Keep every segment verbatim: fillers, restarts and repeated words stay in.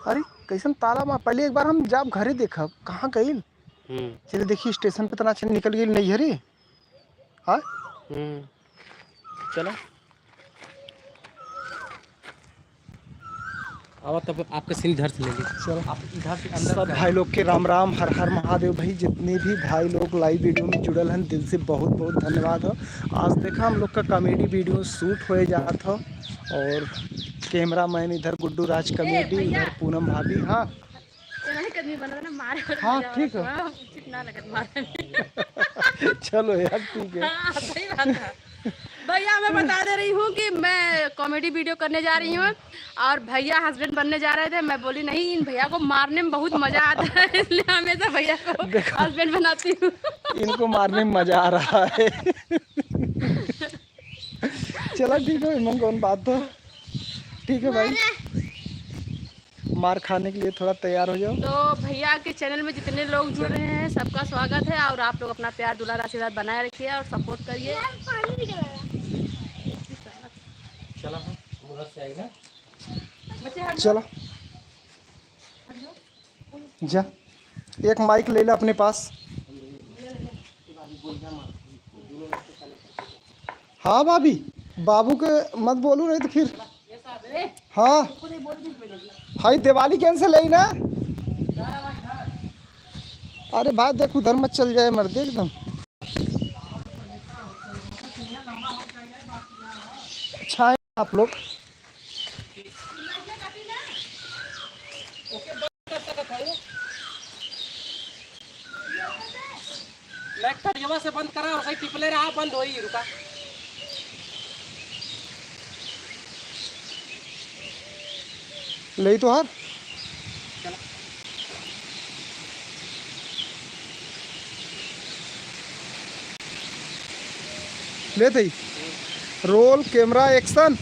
अरे, कैसन ताला मार? पहले एक बार हम जाब घरे देखब, कहाँ गइल? हम्म। चले देखी, स्टेशन पे तना चल निकल गइल नैहरे। हाँ? हम्म। चला। आवा तब आपका सीन इधर से ले ली। चलो। आप इधर से अंदर सब का भाई लोग के राम राम, हर हर महादेव। भाई, जितने भी भाई लोग लाइव वीडियो में जुड़ल हैं, दिल से बहुत बहुत धन्यवाद हो। आज देखा हम लोग का कॉमेडी वीडियो शूट होए जात हो और कैमरामैन इधर गुड्डू राज कॉमेडी, भैया। इधर पूनम भाभी। हाँ। चलो, एक आदमी बना ना, मारे और हाँ, मजा ठीक है। आवा, उचित ना लगत मारे में। चलो यार, ठीक है। हाँ, सही बात है। भैया, मैं बता दे रही हूँ कि मैं कॉमेडी वीडियो करने जा रही हूँ और भैया हस्बैंड बनने जा रहे थे। मैं बोली, "नहीं, इन भैया को मारने में बहुत मजा आता है," इसलिए हमेशा भैया को देखो। हस्बैंड बनाती हूँ। इनको मारने में मजा आ रहा है। चला ठीक है, इमन कौन बात तो। ठीक है भाई, मार खाने के लिए थोड़ा तैयार हो जाओ। तो भैया के चैनल में जितने लोग जुड़ रहे हैं, सबका स्वागत है और आप लोग अपना प्यार, दुलार, आशीर्वाद बनाए रखिए और सपोर्ट करिए। चला, हम उधर से आएगा। बच्चे, हट जाओ। चला। जा, एक माइक ले ला अपने पास। हाँ भाभी, बाबू के मत बोलू, नहीं तो फिर। हाँ। हाई दिवाली कैंसिल है ना? अरे भाई देख, उधर मत चल जाए मर्दे एकदम। अच्छा है आप लोग। लाइट करियवा से बंद करा, वैसे टिपले रहा, बंद होई, रुका। ले तो हर। चला। ले तई। Roll, camera, action.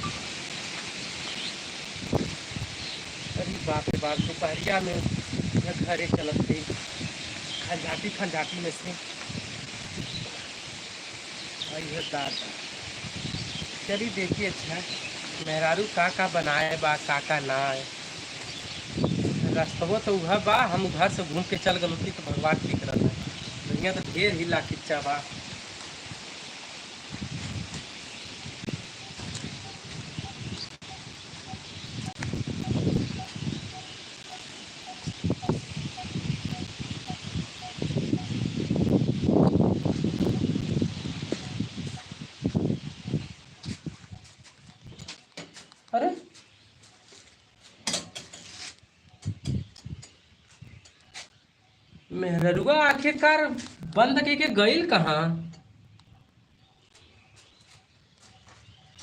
अरे बाप रे बाप, दोपहरिया में यह घरे चलत थे, खंजाटी खंजाटी में से। अरे दादा, चली देखी, अच्छा, मेहरारू का का बनाए बा, का का ना है। रस्तवो तो उहे बा, हम घर से घूम के चल गल होती तो भगवान ठीक रहता। दुनिया तो ढेर हिला खिच्चा बा। अरे, मेहररुआ आखिरकार बंद के के गइल कहाँ?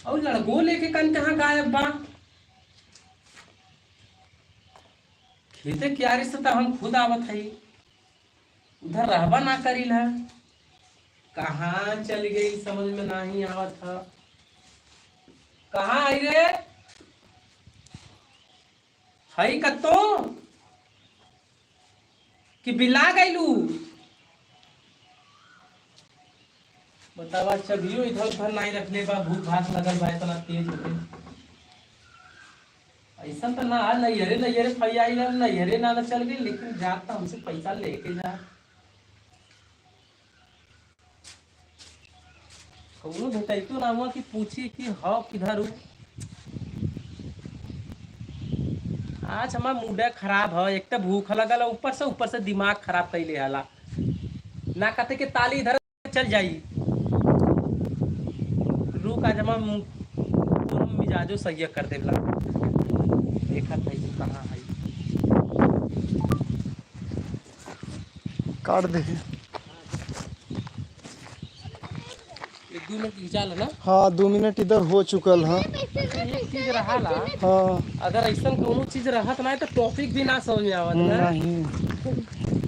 और लड़को लेके कन कहाँ गायब बा? खेते क्यारी से तो हम खुद आवत हई, उधर रहबा ना करीला। कहाँ चल गई, समझ में नाही आवत ह। कहाँ आई रे? हई कत्तो कि बिला गइलू? बतावा, चबियो इधर उधर नाही रखले बा, भूख भात लगल बा इतना तेज होके। ऐसा तो ना है, नैहरे नैहरे फैयाई ना, नैहरे ना, ना चल गई, लेकिन जात तो हमसे पैसा लेके जा। कौनो भेटैतो ना हुआ कि पूछी कि हौ किधर हूँ। आज हमार मूडे खराब है, एक तो भूख लगल है, ऊपर से, ऊपर से दिमाग खराब कैले हला। ना कहते कि ताली इधर चल जाई। रुक, आज हमार मु-, दोनों मिजाजो सही कर देला। देखा था ये कहाँ है। काट दे। एक दो मिनट खिंचा लेना। हाँ, दो मिनट इधर हो चुकल है। एक चीज रहा ला। हाँ। अगर ऐसा कोनो चीज रहत ना तो टॉपिक भी ना समझ में आवत ना। नहीं।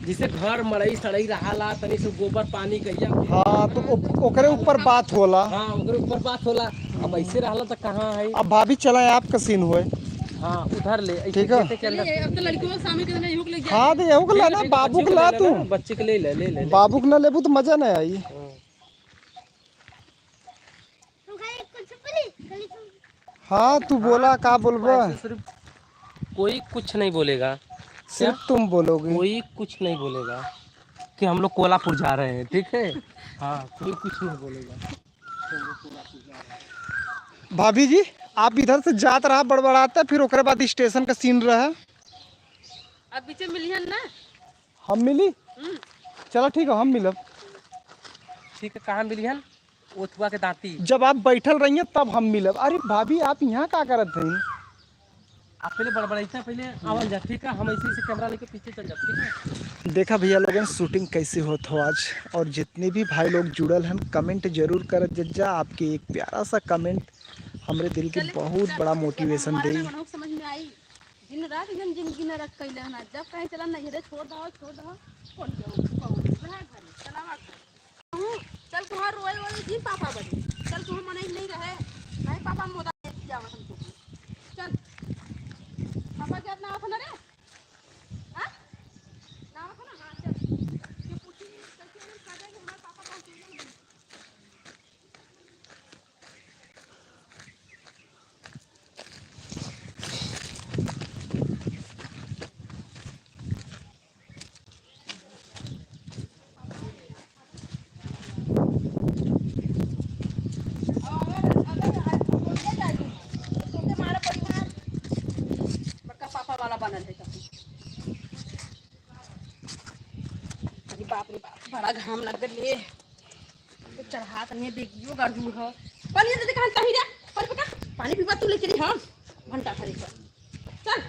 जैसे घर मड़ई सड़ई रहा ला, तनी से गोबर पानी गैया। हाँ, तो ओ-, ओकरे ऊपर बात होला। हाँ, ओकरे ऊपर बात होला। अब ऐसे रहला तो कहाँ है? अब भाभी चला, आपका सीन होए। हाँ, उधर ले, ऐसे ठीक है। कैसे चल रहा? अब तो लड़कियों को शामिल करना, यहू के लेके हाँ, तो यहू के ले ला ना, ले, बाबू बच्ची के को ला ले तू। लेना, बच्ची के ले ले, ले ले, ले। बाबू के ना लेबू तो मजा ना आई। हाँ। हाँ, तू बोला, का बोलबा? पैसे सिर्फ कोई कुछ नहीं बोलेगा। सिर्फ क्या? तुम बोलोगे। कोई कुछ नहीं बोलेगा कि हम लोग कोलापुर जा रहे हैं, ठीक है? हाँ, कोई कुछ नहीं बोलेगा। भाभी जी, आप इधर से जात रहा बड़बड़ाता, फिर ओकरे बाद स्टेशन का सीन रहा। अब बीचे मिलिहन ना? हम मिली? हम्म। चला ठीक है, हम मिलब। ठीक है, कहाँ मिलिहन? ओथुआ के दाँती। जब आप बैठल रहिए तब हम मिलब। अरे भाभी, आप यहाँ का करत हैं? आप पहले बड़बड़ाइता, पहले आवल जा, ठीक है? हम ऐसे, ऐसे कैमरा लेके पीछे चल जाब, ठीक है? देखा भैया लोगन, shooting कैसे होत हो आज, और जितने भी भाई लोग जुड़ल हैं, comment जरूर करत जज्जा। आपके एक प्यारा सा comment हमरे दिल के चले, बहुत चल, बड़ा चल, motivation हमारे देई। ना मनोक समझ में आई। दिन रात एकदम जिंदगी नरक कैले हन। जब कहीं चला नैहरे छोड़ दहो, छोड़ दहो, छोड़ दहो, छोड़ दहो, चलावा घर। हूँ, चल तुहार रोए वोए जिन पापा बने। चल तुहार मनई नहीं रहे। नहीं पापा मोदा दे दिया हमको। चल। पापा के अपना आवत ना रे? हाँ? ना आवत ना? हाँ, चल। ये पूछी, कैसे हम खा जाएंगे? हमारे पापा कहाँ चले गए? बड़का पापा वाला बनल है तब। अरे बाप रे बाप, बड़ा घाम लग गए। तो चढ़ा तनी बेगियो गड़बड़ हो। पानी दे दे, कहाँ तही रे? पानी पका, पानी पीबा तू लेके रही हम। घंटा भर एक। चल।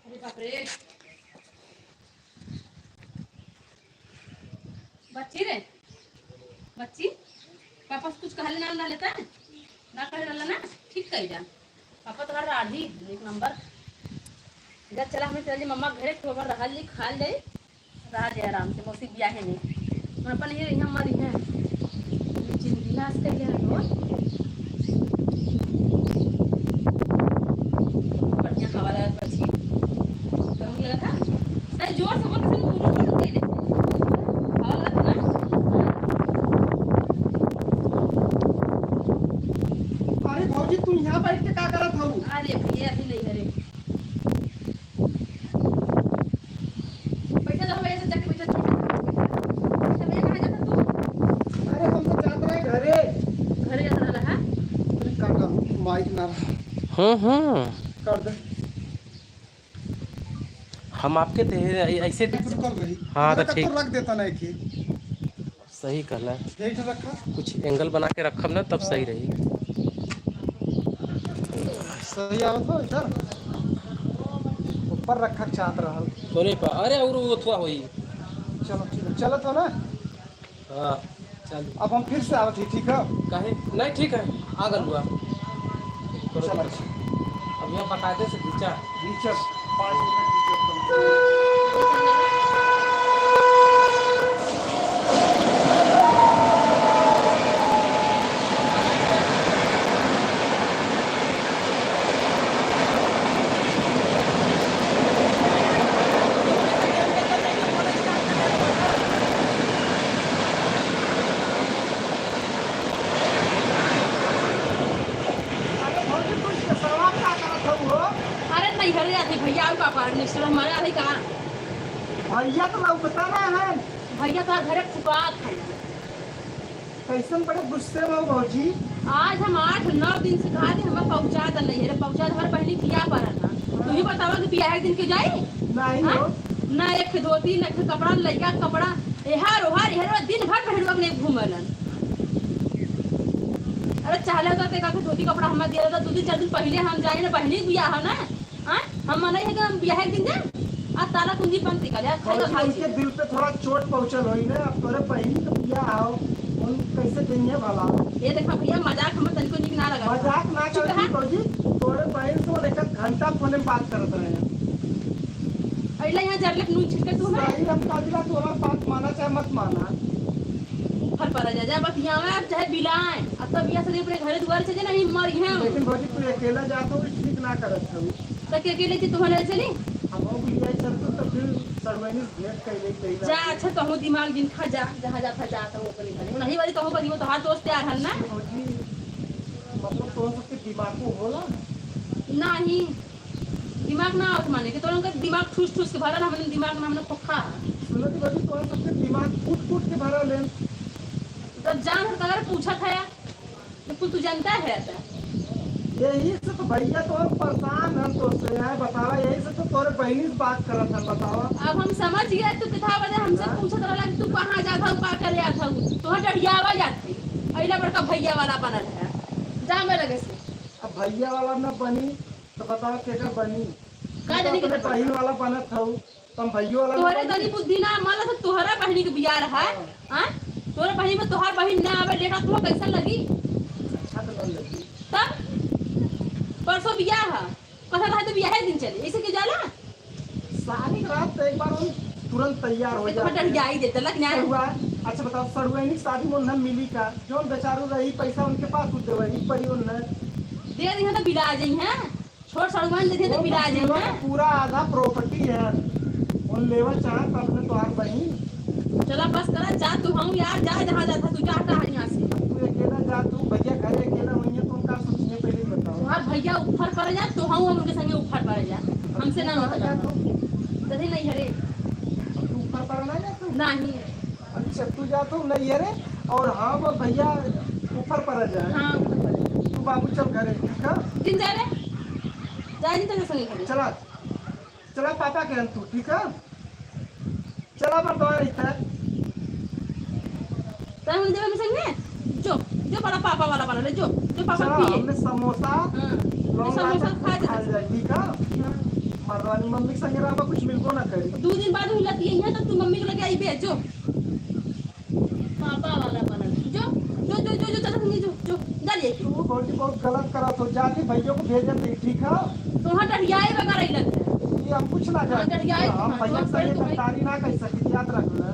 अरे बाप रे। बच्ची रे, बच्ची, पापा से कुछ कहले ना, ना लेता है? ना कहले रहला ना? ठीक कही जा। पापा तोहार राढ़ी, एक नंबर। जा चला, हमें चल जी मम्मा घरे, खूब रहल जी, खाल जाई। रहा जाए आराम से, मौसी बियाहे नहीं। और अपन ये यहाँ मरी है। जिंदगी नाश कर दिया है रोज। बढ़िया हवा लगा था, अच्छी। तो मुझे लगा था, अरे जोर से बोल, किसी ने मुंह पर दे दे। हवा लगा था ना? अरे भौजी, तुम यहाँ बैठ के का करत हो? अरे भैया, अभी नहीं, अरे। पैसा दो भैया, से जाके पैसा दो। अच्छा भैया, कहाँ जाता तू? अरे, हम तो जात रहे घरे। घरे जात रहा है? अरे, काटा, माइक ना रहा। हम्म, हम्म। कर दे। हम आपके ते-, ऐ-, ऐसे बिल्कुल कर रही। हाँ, तो अरे, ठीक। तो रख देता ना एक ही। सही कहला। यही तो रखा। कुछ angle बना के रखब ना, तब सही रही। सही आवत हो इधर। ऊपर रखा चाहत रहल। तो नहीं पा, अरे, और वो थोड़ा होई। चलो, ठीक है, चलत हो ना? हाँ, चल। अब हम फिर से आवत ही, ठीक है? काहे? नहीं, ठीक है, आ गल हुआ। चलो, अच्छा। अब यहाँ बकायदे से घींचा। घींचब, पाँच मिनट घींचब। अरे भौजी, कुछ के सवाल का करत हऊ हो? अरे नहीं, घरे आते भैया, और का कारण है? हमारे आते कहाँ? भैया तो लौकता ना है। भैया तो घरे फुकात है। कैसन बड़े गुस्से में हो भौजी? आज हम आठ नौ दिन से कहा थे, हमें पहुँचा दे नहीं है, पहुँचा दे, हमारे बहनी बियाह पर है ना। तू ही बतावा कि बियाह एक दिन के जाई? नहीं हाँ? हो। ना एक ठे धोती, ना एक ठे कपड़ा, लइका के कपड़ा, एहर ओहर, एहर ओहर, दिन भर पहनवा के नहीं घूमेलन। अरे चाहले तो ते का धोती कपड़ा हमें दिया था, दो दिन चार दिन पहले हम जाए ना, बहनी बियाह है ना, हाँ? हम मना है कि हम बियाह एक दिन जाए, आ ताला कुंजी बंद कर ले, आ खाई भौजी, खाई उनके दिल पे थोड़ा चोट पहुँचल होई ना, अब तोरे बहनी के बियाह हो, फोन कैसे देंगे भला? ये देखा भैया, मजाक हमर तनिको नीक ना लगा। मजाक ना चुप कर रहा। भौजी, तोरे बहन से वो एक घंटा फोन में बात करत रहे हैं। अइला यहाँ जरले नून छिड़के तू ना। सही हम कहतिला, तू हमार बात माना चाहे मत माना। ऊपर पर आ जा, जा बतियावे, चाहे बिलाए। अब तब बिया से अपने घरे दुआरे से जे नहीं मर गया। लेकिन भौजी, तू अकेला जात हो, ठीक ना करत हो। तो के अकेले जी तुम्हारे चली? हम लोग भी यही चलते तो फिर सड़वैनी भेंट कर ले, कहीं ना जा, कहीं। अच्छा, तोहू दिमाग जिन खा जा, जहाँ जात है जात है, वो करी करी। नहीं वाली तोहू बनी, वो तोहार दोस्त यार हन ना। भौजी, मतलब तोहर सबके दिमाग को होला? नहीं, दिमाग ना आवत माने कि तोहन का दिमाग ठूस ठूस के भरल, हमने दिमाग ना, हमने खोखा। सुनो तो भौजी, तोहर सबके दिमाग फूट फूट के भरल है। जब जान हर कगर पूछत है, तो कुछ तू जानता है ऐसा? यही से तो भैया तो परेशान हम तो से है, बतावा, यही से तो तोरे बहनी से बात करत है, बतावा। अब हम समझ गए, तू कितना बजे हमसे हाँ। पूछत रहला कि तू कहाँ जात हऊ, का करे जात हऊ, तोहर डढ़ियावा जात है, अइला बड़का भैया वाला बनल है, जा मैं लगे से। अब भैया वाला न बनी तो बतावा केकर बनी? का जानी तू अपने केकर बनी? बहन वाला बनत हऊ। तम भइयो वाला तोहरे नंबर तनी बुद्धि ना, मान ला तो तोहरा बहिनी के बियाह रहा, हाँ। हाँ? तोहरे बहिनी में तोहार बहिन ना आवे, लेखा तुहा कैसन लगी? अच्छा तो ना लगी। तब परसों बियाह है, पता रहा तो बियाहे दिन चली, ऐसे के जाला? शादी के रात तो एक बार हम तुरंत तैयार हो एक जाते हैं। घंटा जाई दे, तलक न्याय। सड़ुआ, अच्छा बताओ, सड़ुआ इन्हीं शादी में उन्हें मिली का? जो बेचारू रही, पैसा उनके पास होते वही पड़ी उन्हें। दे दी है तो बिला जाई हैं। छोट सड़ुआन देखे तो वो पिला तो जाई, पूरा, हाँ? पूरा आधा property है। उन लेवा चाहत अपने तोहार बहिन। चला बस करा, जा तू, हम यार, जा जहाँ जाता तू, जा हटा यहाँ से। तू अकेला जा, तू भैया घरे अकेला होइए, तुम का सोचिए पहले ही बताओ। तोहार भैया ऊपर पड़ जा, तो हम उनके संगे ऊपर पड़ जा, हमसे ना तू कहाँ मतलब। जा तू? तभी नहीं हरे। तू ऊपर पड़ ना जा तू? नहीं। अच्छा, तू जात हो नैहरे और हम भैया ऊपर पर जाए। हाँ, ऊपर पर। तू बाबू चल घरे, ठीक है? किन जा रे? जा जी, तेरे संगे घरे। चला, चला पापा के यहाँ तू, ठीक है? चला बर्दाश्त है। तब हम जब हम संगे, जो, जो बड़ा पापा वाला बना ले, जो, जो पापा चला, पिए। हमने समोसा, हाँ, लौंग समोसा लाकर खा खा जा। जाए, ठीक है? हाँ। मर्दानी मम्मी के संगे रहबा, कुछ मिलबो ना करी। दो दिन बाद हम लतिये हैं, तो तू मम्मी को लेके आई बे, जो। पापा वाला बनल। जो, जो, जो, जो, जो, चल, जो, जो, जा ले। तू भौजी बहुत गलत करत हो, जाके भैया को भेज दे, ठीक है? तोहार डरियाए बगैर अइलन है। ये हम कुछ ना हाँ, जाने। डरियाए हम हाँ, भैया तो से ये तो भाई गद्दारी ना कर सकी, याद रखना।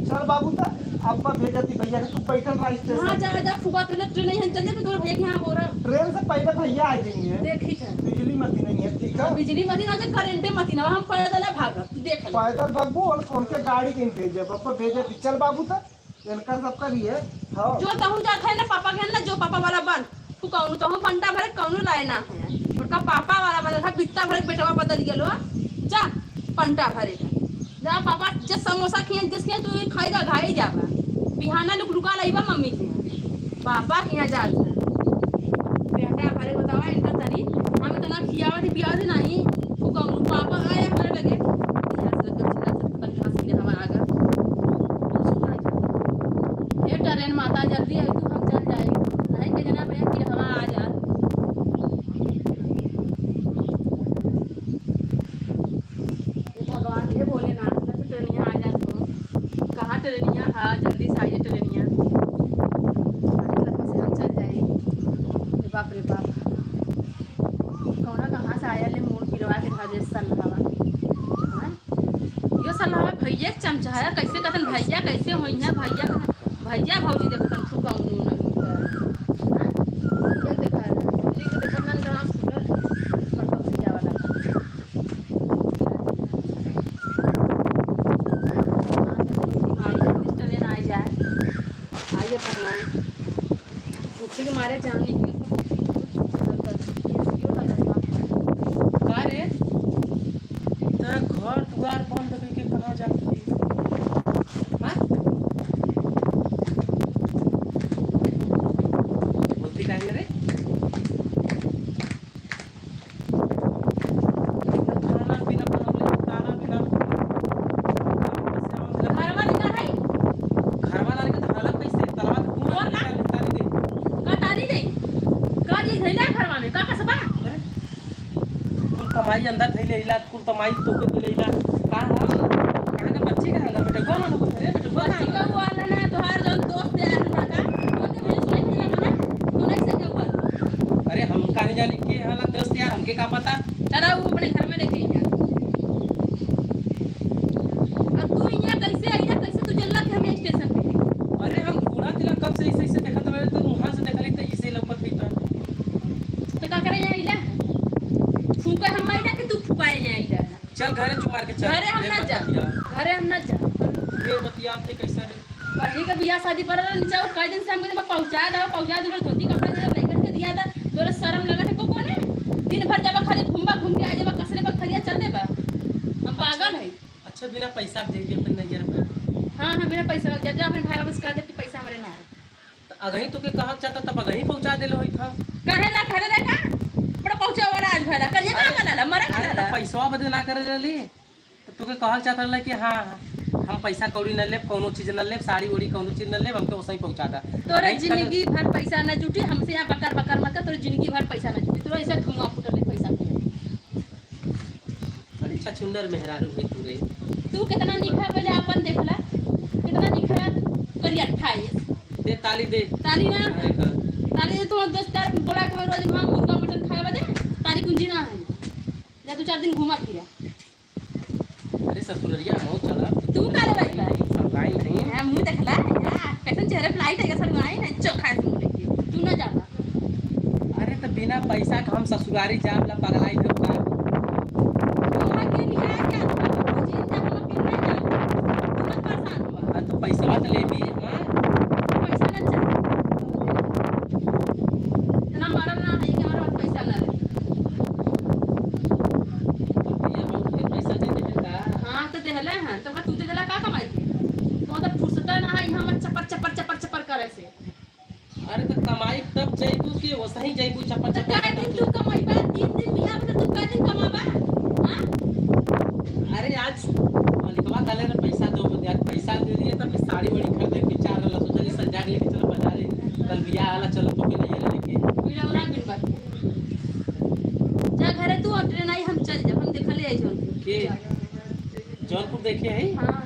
चल बाबू, तो अब मैं भेज देती भैया के, तू बैठल रह स्टेशन। हाँ, जा, जा, फुआ, ट्रेन, ट्रेन नहीं है, चल जा, तू तोरा भैया के यहाँ हो रहा। ट्रेन से पहले भैया आ जाएंगे। देखी है। बिजली मती नहीं है, ठीक है? बिजली मती ना, तो करंटे मती ना, हम पैदल है भागब। देख ले। पैदल भागबो और कौन के गाड़ी के भेजे, बप्पा भेजे दी। चल बाबू, तो इनका सब करिए। हाँ। जो तहूँ जात है ना पापा के ना, जो पापा वाला बन। तू कौनो तहूँ पंटा भरे कौनो लाए ना है। उनका पापा वाला बदल है, बित्ता भरे बेटवा बदल गेलो। जा, पंटा भरे। जा पापा, जे समोसा खिए, जिस खिए, तू ये खाएगा, घाई जाबा। बिहाना लुक लुका लइबा मम्मी के। पापा के यहाँ जात है। बेटा भरे बतावा इनका तनी, हम इतना खियावत ही पियावत ही नहीं। तू कहूँ पापा आए हमरे लगे, यहाँ से लगे चिल्ला से पता नहीं कहाँ से हवा आ गया। हे ट्रेन माता जल्दी आई तू, हम चल जाए। नहीं के जना पे कि हवा आ जा। हे भगवान, हे भोलेनाथ, जब ट्रेनिया आ जात हो। कहाँ ट्रेनिया? हाँ, जल्दी से आइए ट्रेनिया। अरे, लम्बा से हम चल जाए। अरे बाप रे बाप। कौना कहाँ से आया ले मूड़ पिरवा के धर दे सलहवा। हाँ? यो सलहवा भैया के चमचा है, कैसे कहतन भैया, कैसे होई है भैया, भैया भौजी देखतन तू कौन मूड़। हाँ? ये देखा है, ये देखा है, नाम सुनल, बड़का भैया वाला। आइए, मिस्टर एन आई जाए। आइए, प्रणाम। पूछे के मारे जान नहीं। का रे? तेरा घर दुआर बंद करके कहाँ जाती है? हाँ? बोलती काहे रे? खाना पीना बनवले, खाना पीना। घरवा निकल है। घरवा ना निकल, हालत कैसे? तलवा तो पूरा और का? निकाल, निकाल दे। का तारी दे? का जी धैला घरवा में? का कसबा? अरे, कुल कमाई अंदर धैले इला, कुल कमाई तो के धैले इला। का हम? कहाँ का बच्ची कहाँ का? बेटा, कौन है? बेटा, कौन है? बच्ची का हुआ ना, तोहार जौन दोस्त के का पता? चला, वो अपने घर में लेके ही जा। और तू यहाँ कैसे आई ना, कैसे तू जल्ला के हमें स्टेशन पे? अरे, हम ढूंढा तेरा कब से, ऐसे, ऐसे देखा था मैंने, तो वहाँ से देखा ली, तो इसे लौकत भी था। तो का करे यहाँ आइला? फूका हम आइला कि तू फुकाए यहाँ आइला? चल, घरे चुप मार के चल। घरे हम ना जा। घरे हम ना जा। ये बतिया आपने कैसा है? पढ़े के बियाह शादी पर रहल नीचे, कई दिन से हमके पहुँचा दो, पहुँचा दो, धोती कपड़ा दे दो, लइकन के दिया था, तोरे शर्म लगत है को कोने? दिन भर जाबा खाली घूमबा, घूम के आ जाबा, कसरे पर खरिया चल देबा। हम पागल है। अच्छा, बिना पैसा के देके अपन नैयर पे। हाँ, हाँ, बिना पैसा के जा, जा, अपने भाई वापस कर दे कि पैसा हमारे ना है। तो अगही तो के कहल चाहता, तब अगही पहुँचा देले होई था। कहे ना, करे रे का? बड़ा पहुँचा वाला आज भला, कल ये का अरे, वाला ला, मरा अरे, वाला तो ला। पैसवा बदे ना करे रहली। तो तोके कहल चाहत रहले कि हाँ, हम पैसा कौड़ी न लेब, कौनो चीज न लेब, साड़ी ओड़ी कौनो चीज न लेब, हमके ओसही पहुँचा दा। तोरे नहीं, जिंदगी भर पैसा न जुटी, हमसे यहाँ बकर बकर मत कर, तोरे जिंदगी भर पैसा न जुटी, तोरे ऐसे धुआं फूटल है पैसा के। बड़ी छछुंदर मेहरारू है तू रे। तू कितना निखरा पहले अपन देखला, कितना निखरा करिया अट्ठाईस। दे ताली दे। ताली ना। अरे कर। ताली दे, तू दस चार बोला के रोज वहाँ मुर्गा मटन खाए बदे, ताली कुंजी ना है। जा दो चार दिन घूमा फिरा। अरे ससुररिया हम चला। तू का ले भाई? ससुराई नहीं। हाँ, मुंह देखला। हाँ, कैसन चेहरे पे लाइट है, ससुराई नहीं, चोखा है मुंह लेके। तू ना जाबा। अरे तो बिना पैसा के हम ससुरारी जाब ला पगलाई फिर का? तोहरा के लिया क्या? तू जी जा, हम अकेले जाब। तू मत परेशान हुआ। अरे तो पैसा तो ले भी, हाँ? पैसा ना चाहिए। इतना मरल ना है कि हमारे पास पैसा ना रहे। तो भैया बहुत ढेर पैसा दे देबे का? हाँ, तो देहले हैं। तो का तू दे देला का कमाई के? तो मतलब फुर्सत ना है, यहाँ मत चपर, चपर, चपर, चपर करे से। अरे तो कमाई तब जइबू कि वसही जइबू चपर, तो चपर, काहे चपर दिन चपर। तू कमाई बा? तीन दिन बिना, मतलब तू काहे दिन कमाबा? हाँ? अरे आज मलिकवा कहले रहे पैसा दो बजे, आज पैसा दे दिए, तब साड़ी वाड़ी खरीदे के विचार रहला, सोचा कि संजा के लेके चलो बाजारे, कल बियाह वाला चलो तो के नहीं लेके। बिरौला बिन बात। जा घरे तू, और ट्रेन आई, हम चल जाब, हम देखले आई जौनपुर। के? जौनपुर देखे है? हाँ।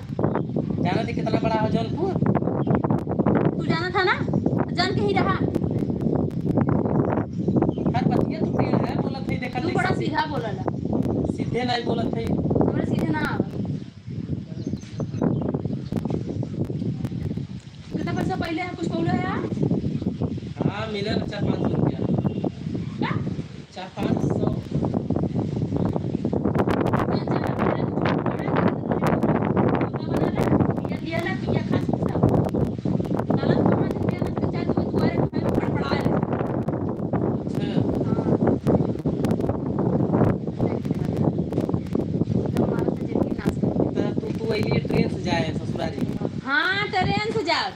जाना थी कितना बड़ा हो जौनपुर? तू जाना था ना, जान के ही रहा। हर बतिया तू टेढ़ है, बोलत है, देखा तू बड़ा सीधा बोलला। सीधे नहीं बोलत है। हमरा सीधे ना आवे। कितना पैसा पहले है, कुछ पौले है यार? हाँ, मिला ना चार पाँच सौ रुपया। क्या? चार पाँच सौ। तो तू, तू अइली ट्रेन से जाए ससुरारी? हाँ, ट्रेन से जाब।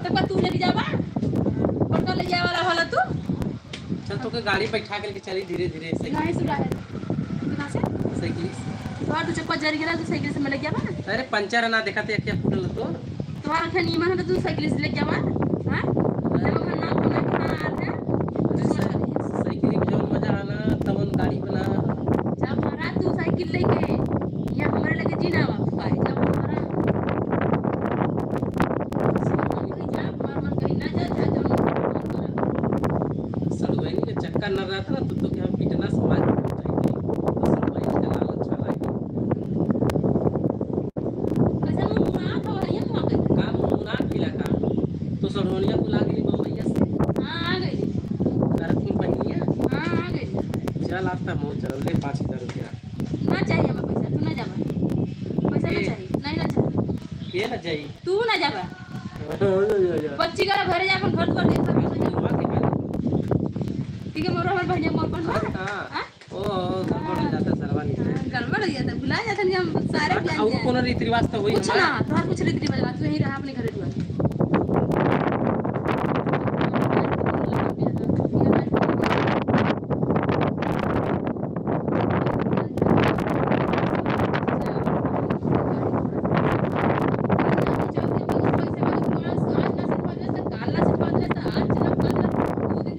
तो का तू लेके जाबा? पटना ले जाए वाला होला तू? चल, तोके गाड़ी बैठा के लेके चली धीरे धीरे से। नहीं सुना है। कहाँ से? साइकिल से। तोहार दो चक्का जर गेला तो साइकिल से मैं लेके जाबा ना। अरे पंचर ना देखा थे क्या फूटल तो। तोहार अखियाँ नीमन है तो तू साइकिल से लेके जाबा? हाँ? जब ओकर नाम को नहीं कहाँ आते हैं? अरे साइकिल में जौन मजा आना तब हम गाड़ी बना। जब हमारा तू साइकिल लेके या हमारे लगे जी ना बाबू पाए, जब हमारा सड़ुआइन के चक्कर न रहता ना, तो, तो के हम पिटना समाज में उठाई थे। तो सड़ुआइन के लाल अच्छा लागे। कैसे मुंह मुना तो है, ये मुंह कैसे? का मुंह मुना खिला का? तो सड़ोनिया को लागे नहीं बउआ भैया से। हाँ, आ गई। करत में बहनिया? हाँ, आ गई। चल, आज तक मौज चल, ले पाँच हजार रुपया। ना चाहिए हमें पैसा, तू ना जाबा। पैसा ना ए। चाहिए, नहीं ना चाहिए। के ना जाई? तू ना जाबा। बच्ची का घरे जाकर घर द्वार देख सकते हैं। ठीक है, मोर हमर बहनिया मोर पर हाँ। हाँ? ओ, गड़बड़ हो जाता सरवा नहीं। हाँ, गड़बड़ हो जाता, भुला जाता नहीं, हम सारे हाँ, तो ज्ञान और जाए। कोनो रीति रिवाज तो होई कुछ हमारा। ना, तोहार कुछ रीति रिवाज, तू यहीं रहा अपने घरे द्वार।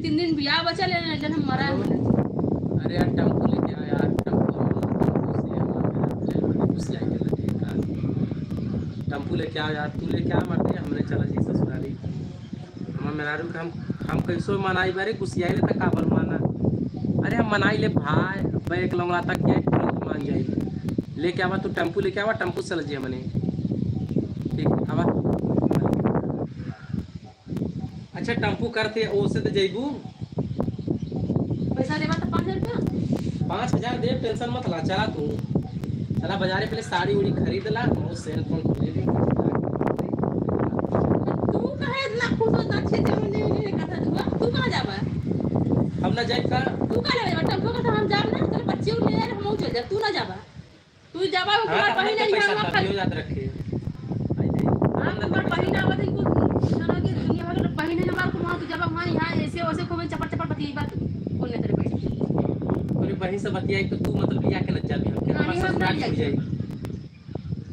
तीन दिन बियाह बचल है, जन हम मरा है। अरे यार, टेम्पो लेके आ यार, टेम्पो हम लोग टेम्पो से हमारे घर चल पड़े, कुछ जाए के लगे का। टेम्पो लेके आ यार, तू लेके आ मरते, हमने चला जी ससुरारी। हमार मेहरारू के हम, हम कैसो मनाई बारे, गुस्सियाइले त का बोल माना। अरे हम मनाई ले भाई, अबे एक लौंगड़ा तक के तुरंत मान जाई। लेके आवा तू, टेम्पू लेके आवा, टेम्पू से चल जिया मने। ठीक, आवा। अच्छा, टेम्पू करते, ओसे तो जइबू। पैसा देबा तो पाँच हजार रुपया। पाँच हजार देब, tension मत ला, चला तू। चला बाजारे पहले साड़ी उड़ी खरीद ला, और सेल फोन ले ले। तू काहे इतना खुश होता, अच्छे से होने, होने कहता तू, तू कहाँ जाबा? हम ना जाइब का? तू काहे जाबा? टेम्पू का तो हम जाब ना, चल बच्चे ले यार, हम चल जा, तू ना जाबा। तू जाबा, हाँ, ओकर तो हमने बहिन तो आई, पैसा हम तब खा- यो याद रखे। आई जाई। हाँ, ओकर बहिन आवत है, कुल जना के दुनिया भर के बहिन है हमार, को वहाँ तू जाबा, वहाँ यहाँ ऐसे वैसे खूब चपड़ चपड़ बतियाई बात, बोलने तेरे बैठ के। तोरे बहिन से बतियाई तो तू मतलब बिया के न जाबी, हम के नानी, हमार हम ससुराल ना छूट जाई। जाई।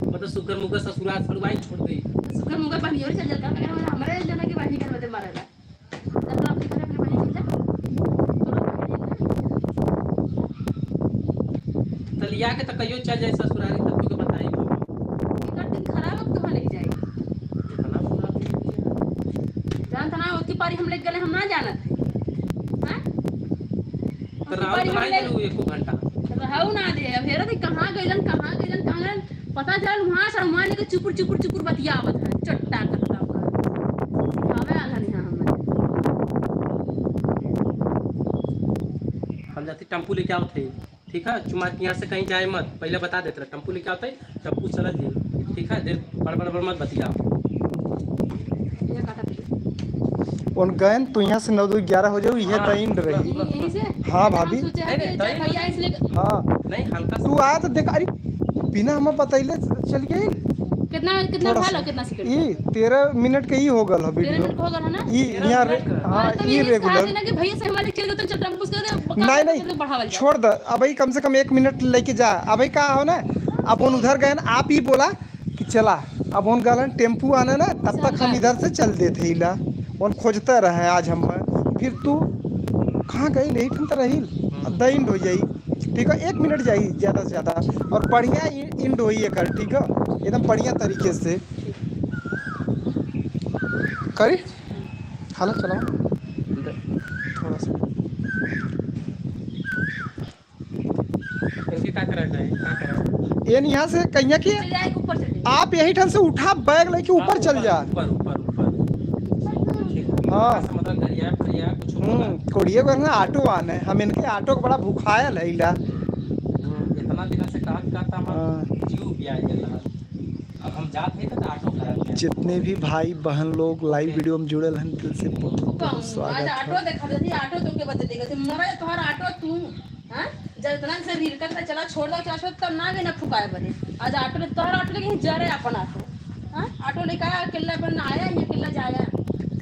मतलब सुकर मुकर ससुराल छोड़वाई छोड़ दे। सुकर मुकर बहिन और चल जाता, मगर हमारे जना के बहिन घर में मारेला। तलिया के त कहियो चल जाए ससुरारी, तब तोके बताई। एकर दिन खराब अब तोहर लग जाए। इतना बुरा दिन दिया। जानत ना, ओतकी पारी हम लेके गए, हम ना जानत है। हाँ? तो ओतकी राहुल पारी तो हम नहीं ले- रहू एको घंटा। रहू ना दे, अब हेरा दे कहाँ गइलन, कहाँ गइलन, कहाँ गइलन। पता चल वहाँ से वहाँ लेके चुपुर, चुपुर, चुपुर बतियावत है, चट्टा कत्ता पर। सिखावे आला नहीं है हमें। हम जाती टेम्पू लेके आवत है, ठीक है? चुमार के यहाँ से कहीं जाए मत, पहले बता देते रहे, टेम्पू लेके आवत है, टेम्पू चलत जाई, ठीक है? देर बड़, बड़, बड़ मत बतियाओ। ये काटा पीछे। उन गयन तो यहाँ से नौ दो ग्यारह हो जाओ, ये हाँ, टाइम रही। पूरा, पूरा। यहीं से? हाँ, भाभी। हम सोचे हैं नहीं, कि नहीं, चल भैया, इसलिए हाँ। नहीं, हल्का सा। तू आया तो देख, अरे, बिना हमें बतैले चल गई। कितना, कितना थोड़ा भालो, सा। कितना सेकंड? ई तेरह मिनट के ही हो गल हो तेरह वीडियो। मिनट हो गल है ना? ई तेरह यहाँ रे-, मिनट का। हाँ, हाँ, तो ई ये रेगुलर। कहा देना कि भैया से हमारे चल गए तो चल टेम्पू से नहीं, नहीं, बढ़ावल जाए। छोड़ द। अब ई कम से कम एक मिनट लेके जा। अब ई का हो ना, अब उन उधर गए ना, आप ही बोला कि चला, अब उन गलन टेम्पू आने ना, तब तक हम इधर से चल देते ही ला। उन खोजते रहे आज हम, फिर तू कहाँ गई, लेट हम तो रही, अब द एंड हो जाई, ठीक है, एक मिनट जाई ज़्यादा से ज़्यादा, और बढ़िया इ-, एंड होई एकर, ठीक है, एकदम बढ़िया तरीके से करी। हेलो, चलाओ थोड़ा सा। इनके का करना है, का करना है? एन यहाँ से कहिया कि चल जाए, ऊपर चल जाए। आप यही ठन से उठा बैग लेके ऊपर हाँ, चल ऊपर, जा। ऊपर, ऊपर, ऊपर। ठीक है। हाँ। ऐसा मतलब दरिया, फरिया कुछ होगा। हम्म, कोड़िए को ना ऑटो आने, हम इनके ऑटो को बड़ा भुखायल है इला। हम्म, इतना दिन से कहत, कहत हमार हाँ। जीव भी आ गया। अब हम जात है तो ऑटो खराब है। जितने भी भाई बहन लोग लाइव वीडियो में जुड़ल हैं, दिल से बहुत बहुत कहूँ, स्वागत आज है। ऑटो देखा दे, ऑटो तुमके बदल देगा, मरे तोहर ऑटो तू। हाँ? जब इतना से रिरकत रहे, चला छोड़ दो, चला छोड़, तब ना गए ना फुकाए बने। आज ऑटो ले, तोहर ऑटो लेके जा रहे अपन ऑटो। हाँ? ऑटो लेके आया, अकेला अपन आया, ये अकेला जाया।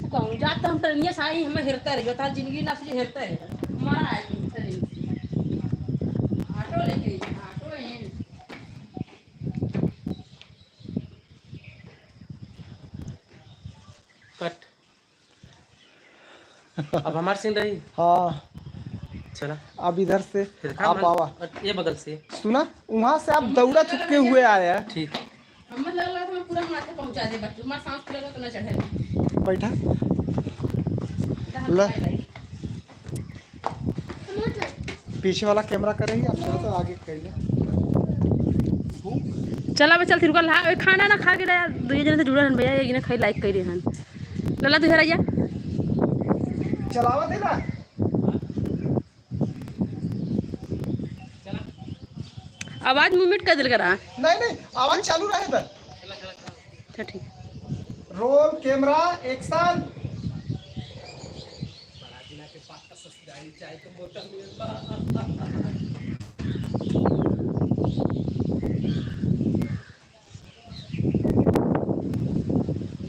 फुकाऊँ, जा तो हम ट्रेनिया से आई, हमें हेरता रहियो, तार जिंदगी ना से हेरता रहियो। मरा है तुम ट्रेन से। ऑटो लेके, ऑटो है। कट। अब हमार सीन रही। हाँ। चला। अब इधर से फिर का आप मन-, आवा। ये बगल से। सुना, वहाँ से आप दौड़ा चुके हुए आया। ठीक। हमें लग रहा था मैं पूरा माथे पहुँचा दे, बच्चों, हमारा सांस पूरा तो ना चढ़े। बैठा। इधर हम ला। बैठ गए। पीछे वाला कैमरा करे ही, अब थोड़ा सा आगे कर ले। चला बे, चल, तिरका ला, ओए, खाना ना खा के रहा, दो जने से जुड़ल हन भैया, एक जने खाई लाइक कइले हन। लला, तू हेरा जा। चलावा दे ना। आवाज mute कर दिल करा। नहीं, नहीं, आवाज चालू रहे बे। अच्छा, ठीक। Roll, camera, action.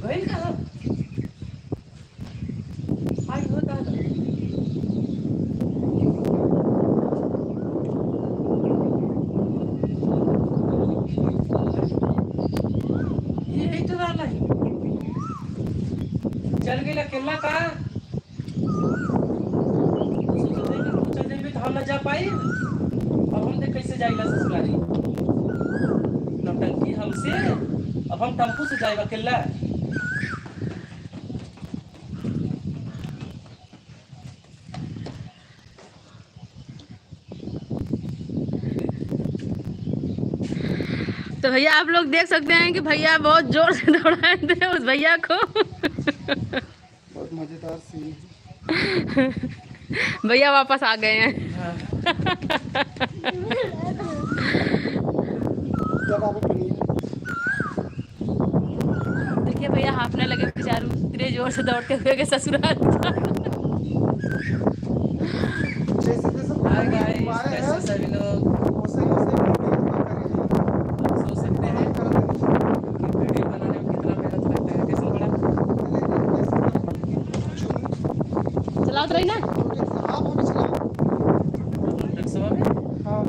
गइल कहाँ? आई हो दादा। यही तो रहला है। चल गइल अकेला का? सोचत रही कि तू चल जाइबे तो हम ना जा पाई। अब हम देख कैसे जाइला ससुरारी। नौटंकी हमसे, अब हम टेम्पू से जाइब अकेला। तो भैया, आप लोग देख सकते हैं कि भैया बहुत जोर से दौड़ाए थे उस भैया को। बहुत मजेदार सीन है। भैया वापस आ गए हैं। हाँ। जब आप अपनी देखिए भैया, हाँफने लगे बेचारू, इतने जोर से दौड़ते हुए के ससुराल। जैसे जैसे हाय गाइस, हमारे कैसे हैं, सभी लोग? वैसे ही वैसे ही आप सोच सकते हैं कि वीडियो बनाने में कितना मेहनत लगता है। कैसे बड़ा? चलाओ तो रही ना। आप अभी चलाओ। हाँ।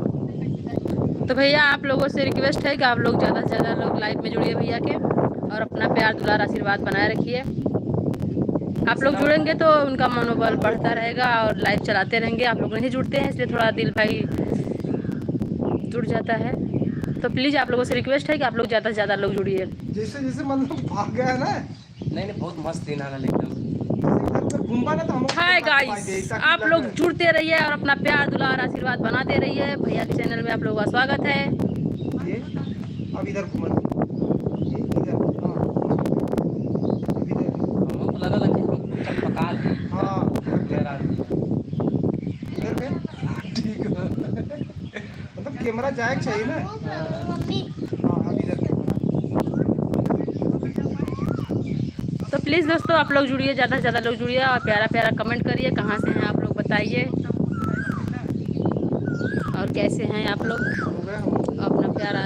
तो भैया, आप लोगों से रिक्वेस्ट है कि आप लोग ज़्यादा से ज़्यादा लोग लाइव में जुड़िए भैया के, और अपना प्यार, दुलार, आशीर्वाद बनाए रखिए। आप लोग जुड़ेंगे तो उनका मनोबल बढ़ता रहेगा और लाइव चलाते रहेंगे। आप लोग नहीं जुड़ते हैं, इसलिए थोड़ा दिल भाई टूट जाता है। तो प्लीज आप लोगों से रिक्वेस्ट है कि आप लोग ज़्यादा से ज़्यादा लोग जुड़िए। जैसे जैसे मतलब भाग गया ना। नहीं, नहीं, बहुत मस्त सीन आना एकदम। जैसे इधर उधर घूमबा ना तो हम लोग हाय गाइस, आप लोग जुड़ते रहिए और अपना प्यार, दुलार, आशीर्वाद बनाते रहिए। भैया के चैनल में आप लोगों का स्वागत है। ये अब इधर घूमन, ये इधर, हाँ, अब इधर। हमको लगा कि हम चकमका ले। हाँ, मेरा। इधर पे? ठीक है। मतलब कैमरा जाए के चाहिए ना। हाँ, अब इधर। तो प्लीज दोस्तों, आप लोग जुड़िए, ज़्यादा से ज़्यादा लोग जुड़िए और प्यारा प्यारा कमेंट करिए, कहाँ से हैं आप लोग, बताइए। और कैसे हैं आप लोग? अपना प्यारा,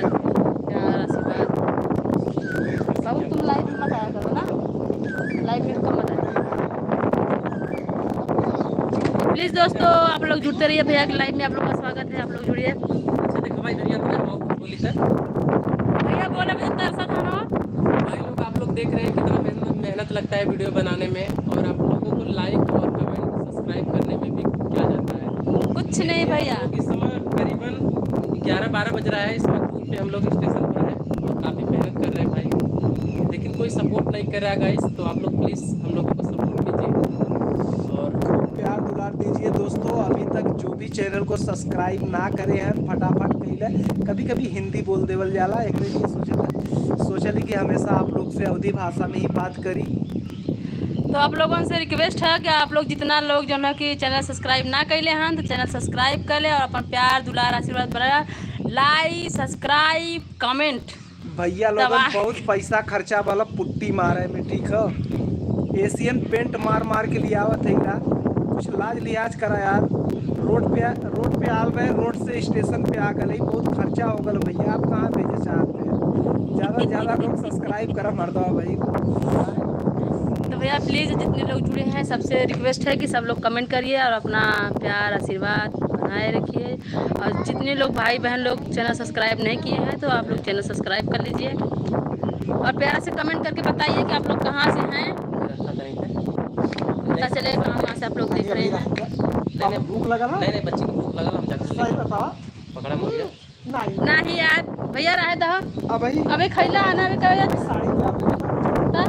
प्यारा आशीर्वाद। बाबू, तुम लाइव में मत आया करो ना, लाइव में कम मत आया। प्लीज दोस्तों, आप लोग जुड़ते रहिए भैया के लाइव में, आप लोग का स्वागत है, आप लोग जुड़िए। अच्छा, देखो भाई, इधर ही आता है, कुछ बोली सर। भैया बोले, मुझे तरसा था ना। भाई लोग, आप लोग देख रहे हैं कितना मेहनत, मेहनत लगता है वीडियो बनाने में, और आप लोगों को लाइक और कमेंट, सब्सक्राइब करने में भी क्या जाता है। कुछ नहीं भैया। इस समय करीबन ग्यारह बारह बज रहा है, इस वक्त पे हम लोग स्टेशन पर हैं और काफ़ी मेहनत कर रहे हैं भाई, लेकिन कोई सपोर्ट नहीं कर रहा है गाइस। तो आप लोग प्लीज हम लोगों को सपोर्ट कीजिए और प्यार दुलार दीजिए दोस्तों। अभी तक जो भी चैनल को सब्सक्राइब ना करे हैं, फटाफट कइले। कभी कभी हिंदी बोल देवल जाला, एक लिए सोचल, सोचली कि हमेशा आप लोग से अवधी भाषा में ही बात करी। तो आप लोगों से रिक्वेस्ट है कि आप लोग जितना लोग जो है कि चैनल सब्सक्राइब ना कइले हैं तो चैनल सब्सक्राइब कर ले और अपन प्यार दुलार आशीर्वाद बना, लाइक, सब्सक्राइब, कमेंट। भैया लोगन दबा। बहुत पैसा खर्चा वाला पुट्टी मारे में, ठीक है, एशियन पेंट मार मार के लियावत है ना, कुछ लाज लिहाज करा यार। रोड पे, रोड पे आल रहे, रोड से स्टेशन पे आ गए, बहुत खर्चा हो गल भैया, आप कहाँ भेजे चाहते हैं? ज़्यादा से ज़्यादा लोग सब्सक्राइब करा मर्दवा भाई। तो भैया प्लीज जितने लोग जुड़े हैं सबसे रिक्वेस्ट है कि सब लोग कमेंट करिए और अपना प्यार आशीर्वाद बनाए रखिए। और जितने लोग भाई बहन लोग चैनल सब्सक्राइब नहीं किए हैं तो आप लोग चैनल सब्सक्राइब कर लीजिए और प्यारा से कमेंट करके बताइए कि आप लोग कहाँ से हैं। पता चले कहाँ, कहाँ से आप लोग देख रहे हैं। नहीं, नहीं, भूख लगा ना? नहीं, नहीं, बच्ची को भूख लगा, हम जाकर सही बतावा। पकड़ा मुझे। नहीं। नहीं यार, भैया रहे दो। अब भाई अबे खैला आना, अबे कहे जाते। साड़ी का हाँ?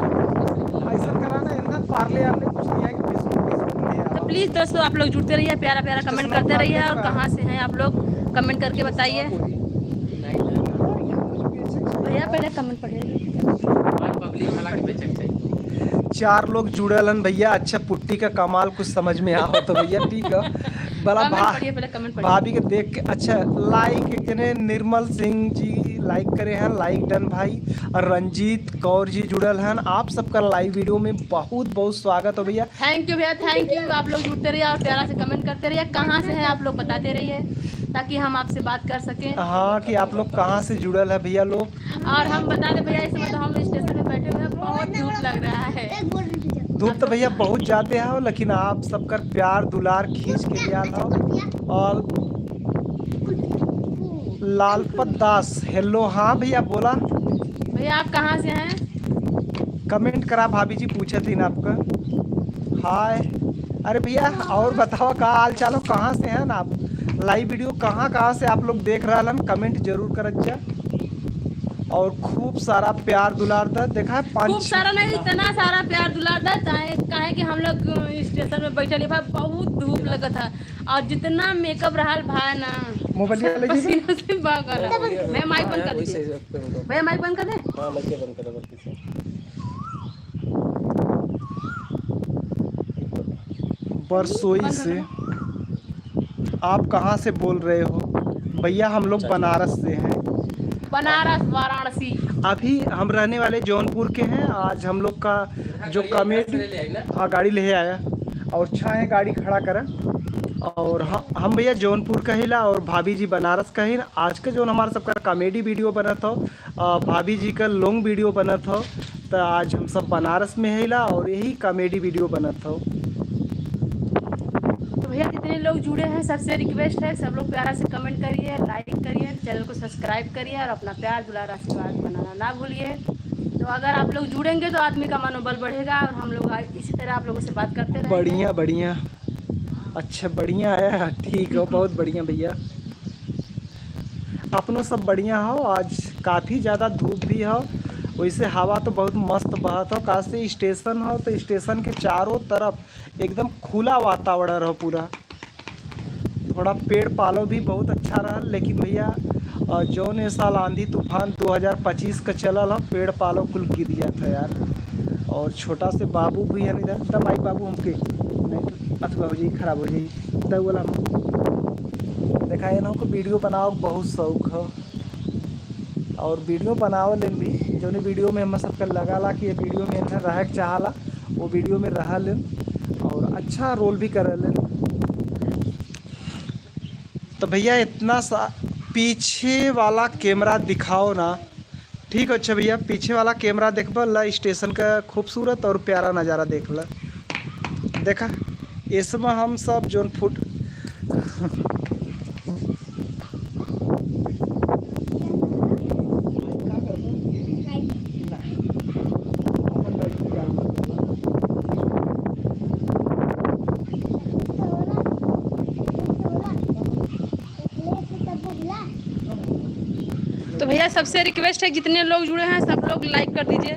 ऐसा करा ना, इतना पार्ले आपने कुछ नहीं है कि बिस्कुट, बिस्कुट नहीं है। तो प्लीज दोस्तों, आप लोग जुड़ते रहिए, प्यारा प्यारा कमेंट करते रहिए। और कहाँ से हैं आप लोग, कमेंट करके बताइए। भैया पहले कमेंट पढ़िए। पब्लिक वाला के बेचक चाहिए। चार लोग जुड़ल हन भैया। अच्छा, पुट्टी का कमाल कुछ समझ में आओ तो भैया, ठीक है। बला कमेंट भा-, पढ़िए, पहले कमेंट पढ़िए। भाभी के देख के, अच्छा, लाइक एक जने निर्मल सिंह जी लाइक करे हैं, लाइक डन भाई। और रंजीत कौर जी जुड़ल हन, आप सबका लाइव वीडियो में बहुत बहुत स्वागत हो भैया। थैंक यू भैया, थैंक यू। आप लोग जुड़ते रहिए और प्यारा से कमेंट करते रहिए। कहाँ से हैं आप लोग, बताते रहिए ताकि हम आपसे बात कर सकें। हाँ, कि आप लोग कहाँ से जुड़ल है भैया लोग। और हम बता दें भैया, इस समय तो हम स्टेशन में बैठे हुए हैं, बहुत धूप लग रहा है। धूप तो भैया बहुत ज्यादा है, लेकिन आप सबकर प्यार दुलार खींच के लिया हो। और लालपत दास, हेलो, हाँ भैया बोला। भैया आप कहाँ से हैं? कमेंट करा, भाभी जी पूछे थी ना आपका। हाय, अरे भैया और बताओ का हाल चाल हो, कहाँ से हैं ना आप? लाइव वीडियो कहाँ कहाँ से आप लोग देख रहा हन, कमेंट जरूर करत जा। और खूब सारा प्यार दुलार दा, देखा है पाँच खूब सारा नहीं, इतना सारा प्यार दुलार दा, चाहे काहे कि हम लोग स्टेशन में बैठल ही भाई, बहुत धूप लगत है और जितना मेकअप रहल भाई ना, मोबाइल ले लीजिए। पसीना से बह गया। भैया, माइक बंद कर दीजिए। भैया, माइक बंद कर दे। हाँ, माइक बंद कर दे, बंद कीजिए। बरसोई से। आप कहाँ से बोल रहे हो? भैया, हम लोग बनारस से हैं। बनारस, वाराणसी। अभी हम रहने वाले जौनपुर के हैं। आज हम लोग का जो कॉमेडी, हाँ, गाड़ी ले आया और छाए गाड़ी खड़ा करा। और ह-, हम भैया जौनपुर का हिला और भाभी जी बनारस का ही। आज का जो हमारा सबका कॉमेडी वीडियो बनत हो, अ, भाभी जी का लॉन्ग वीडियो बनत हो, तो आज हम सब बनारस में हिला और यही कॉमेडी वीडियो बनत हो। तो भैया जितने लोग जुड़े हैं सबसे रिक्वेस्ट है, सब लोग प्यारा से कमेंट करिए, लाइक करिए, चैनल को सब्सक्राइब करिए और अपना प्यार दुलार आशीर्वाद बनाना ना भूलिए। तो अगर आप लोग जुड़ेंगे तो आदमी का मनोबल बढ़ेगा और हम लोग आ-, इसी तरह आप लोगों से बात करते रहेंगे। बढ़िया, बढ़िया। अच्छा, बढ़िया है, ठीक हो, बहुत बढ़िया भैया। अपनो सब बढ़िया हो। आज काफ़ी ज़्यादा धूप भी हो, वैसे हवा तो बहुत मस्त बहत हो। काशी स्टेशन हो तो स्टेशन के चारों तरफ एकदम खुला वातावरण हो पूरा। थोड़ा पेड़ पालो भी बहुत अच्छा रहल, लेकिन भैया, अ, जौन ए साल आंधी तूफान दो हज़ार पच्चीस का चलल हो, पेड़ पालो कुल गिर जात है यार। और छोटा से बाबू भी है इधर, तब आई बाबू हमके नहीं तो अथवा हो जाई, खराब हो जाई। तब बोला हम देखा, इन्हों को वीडियो बनावे के बहुत शौक हो और वीडियो बनावे लेन भी, जौन वीडियो में हम सबके लगाला कि ये वीडियो में इन्हें रहे के चाहला, वो वीडियो में रह लेन और अच्छा रोल भी कर लेन। तो भैया, इतना सा पीछे वाला कैमरा दिखाओ ना। ठीक हो, अच्छा भैया, पीछे वाला कैमरा देखबा ला, स्टेशन का खूबसूरत और प्यारा नज़ारा देख ला। देखा, इसमें हम सब जौन फुट तो भैया, सबसे रिक्वेस्ट है, जितने लोग जुड़े हैं सब लोग लाइक कर दीजिए,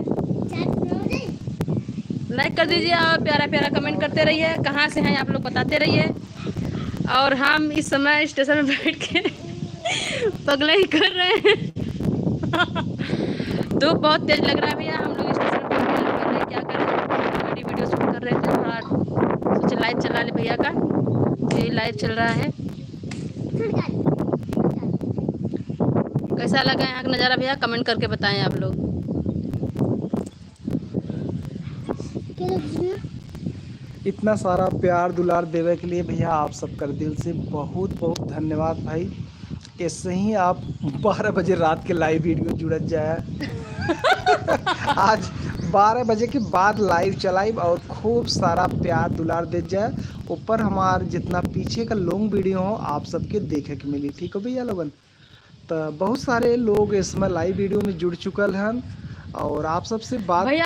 लाइक कर दीजिए और प्यारा प्यारा कमेंट करते रहिए। कहाँ से हैं आप लोग बताते रहिए। और हम इस समय स्टेशन में बैठ के पगला ही कर रहे हैं। धूप बहुत तेज लग रहा है भैया, हम लोग स्टेशन पर बैठ के क्या कर रहे हैं, कॉमेडी वीडियो शूट कर रहे थे, थोड़ा सोचे लाइव चला ले भैया का, यही लाइव चल रहा है। कैसा लगा यहाँ का नज़ारा भैया, कमेंट करके बताएं आप लोग। इतना सारा प्यार दुलार देवे के लिए भैया आप सबकर दिल से बहुत बहुत धन्यवाद भाई। ऐसे ही आप बारह बजे रात के लाइव वीडियो जुड़त जाए। आज बारह बजे के बाद लाइव चलाइब और खूब सारा प्यार दुलार देत जाए। ऊपर हमार जितना पीछे का लॉन्ग वीडियो हो आप सबके देखे के मिली, ठीक हो भैया लोगन? तो बहुत सारे लोग इसमें लाइव वीडियो में जुड़ चुकल हन और आप सबसे बात भैया,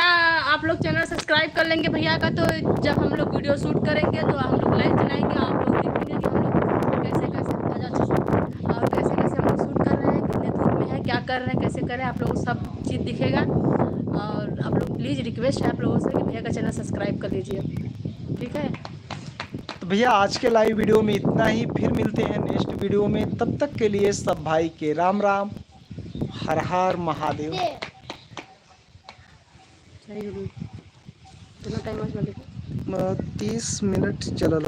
आप लोग चैनल सब्सक्राइब कर लेंगे भैया का, तो जब हम लोग वीडियो शूट करेंगे तो हम लोग लाइव चलाएंगे, आप लोग देखेंगे कि हम लोग कैसे कैसे अच्छा अच्छा शूट और कैसे कैसे हम लोग शूट कर रहे हैं, कितने धूप में है, क्या कर रहे हैं, कैसे कर रहे हैं, आप लोग को सब चीज़ दिखेगा। और आप लोग प्लीज रिक्वेस्ट है आप लोगों से कि भैया का चैनल सब्सक्राइब कर लीजिए, ठीक है। तो भैया आज के लाइव वीडियो में इतना ही, फिर मिलते हैं नेक्स्ट वीडियो में, तब तक के लिए सब भाई के राम राम, हर हर महादेव। सही हो गई। कितना टाइम हो गया? अ, तीस मिनट चलल।